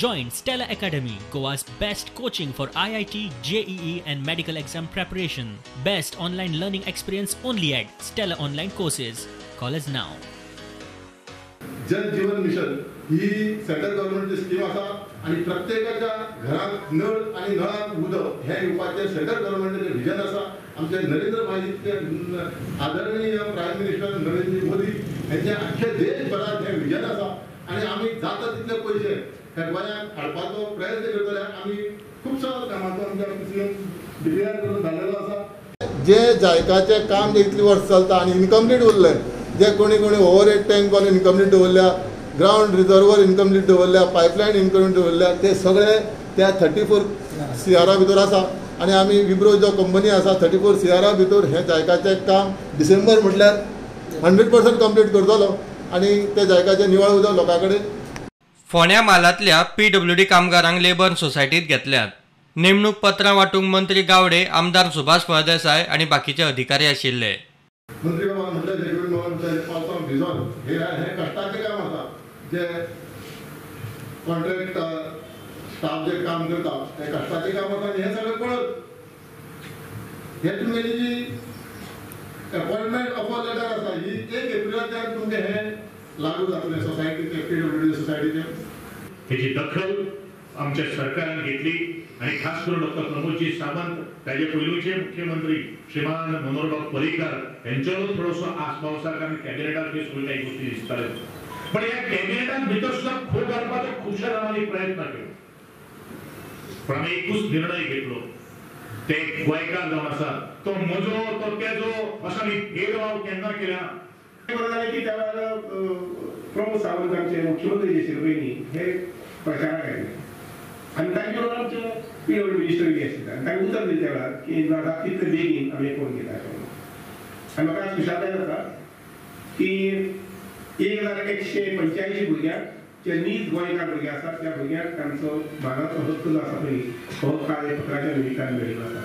Join Stella Academy, Goa's best coaching for IIT, JEE and medical exam preparation. Best online learning experience only at Stella Online Courses. Call us now. Jal Jeevan mission he central गव्हर्नमेंटची scheme आसा आनी प्रत्येकाच्या घरात नळ आनी नळाक उदक हें दिवपाचें सेंट्रल गव्हर्नमेंटाचें विजन आसा. आमचे नरेंद्र भाईचे आदरणीय प्रायम मिनिस्टर नरेंद्र मोदी हेंचे आख्खे देशभरात हें विजन आसा आनी आमी जाता तितले पयशे ह्या गोंयांत हाडपाचो प्रयत्न करतले. आमी खुबसो कामाचो आमच्या डिक्लेअर करून जाल्लेलो आसा. जे जायकाचें काम जे इतलीं वर्सां चलता आनी इनकम्प्लीट उरलें, जे कोणी कोणी ओवरहेड टँक बांदून इनकम्प्लीट दवरल्या, ग्रावंड रिजर्वर इनकम्प्लीट दवरल्या, पायपलायन इनकम्प्लीट दवरल्या, ते सगळे त्या 34 CR भितर आसा. आनी आमी विप्रो जो कंपनी आसा 34 CR भितर हें जायकाचें काम डिसेंबर म्हटल्यार 100% कंप्लीट करतलो आनी ते जायकाचें निवळ उदक लोकां कडेन. फोंड्या म्हालांतल्या पीडब्ल्यूडी कामगारांक लेबर सोसायटीत घेतल्यात. नेमणूक पत्रां वांटूंक मंत्री गावडे, आमदार सुभाष फळदेसाय आनी बाकीचे अधिकारी आशिल्ले. मंत्री बाबा म्हटलें, गोविंद बाबा म्हटलें, पावसाक भिजोन हे हें कश्टाचें काम आसा. जे कॉन्ट्रॅक्ट स्टाफ जे काम करता तें कश्टाचें काम आसा आनी हें सगळें पळत हे तुमगेली जी अपॉयंटमेंट ऑफर लेटर आसा ही 1 एप्रिलाच्यान तुमचें हें लागू जातलें सोसायटीचें, पीडब्ल्यूडी सोसायटीचें. हेची दखल आमच्या सरकारान घेतली आनी खास करून डॉक्टर प्रमोदजी सावंत, ताजे पयलूचे मुख्यमंत्री श्रीमान मनोहरबाब पर्रीकार हेंचो थोडोसो आस्पाव आसा, कारण कॅबिनेटाक ह्यो सगळ्यो काही गोष्टी दिसताल्यो. पण ह्या कॅबिनेटान भितर सुद्दां खो घालपाचो खुबश्या जाणांनी प्रयत्न केलो, पण आमी एकूच निर्णय घेतलो, ते गोंयकार जावन आसा तो म्हजो तो तेजो असो आमी भेदभाव केन्ना केला. बरें जालें की त्या वेळार प्रमोद सावंत आमचे मुख्यमंत्री जे आशिल्ले पळय न्ही, हे प्रचाराक आयले आनी तांचे बरोबर आमचे पीडब्ल्यू मिनिस्टर बी आशिल्ले आनी तांकां उतर दिलें त्या वेळार की जाता तितले बेगीन आमी करून घेता अशें म्हणून. आनी म्हाका आज खुशालकाय जाता की 1185 भुरग्यांक जे नीज गोंयकार भुरगे आसात त्या भुरग्यांक तांचो मानाचो हक्क जो आसा पळय हो काल पत्राच्या निमित्तान मेळिल्लो आसा.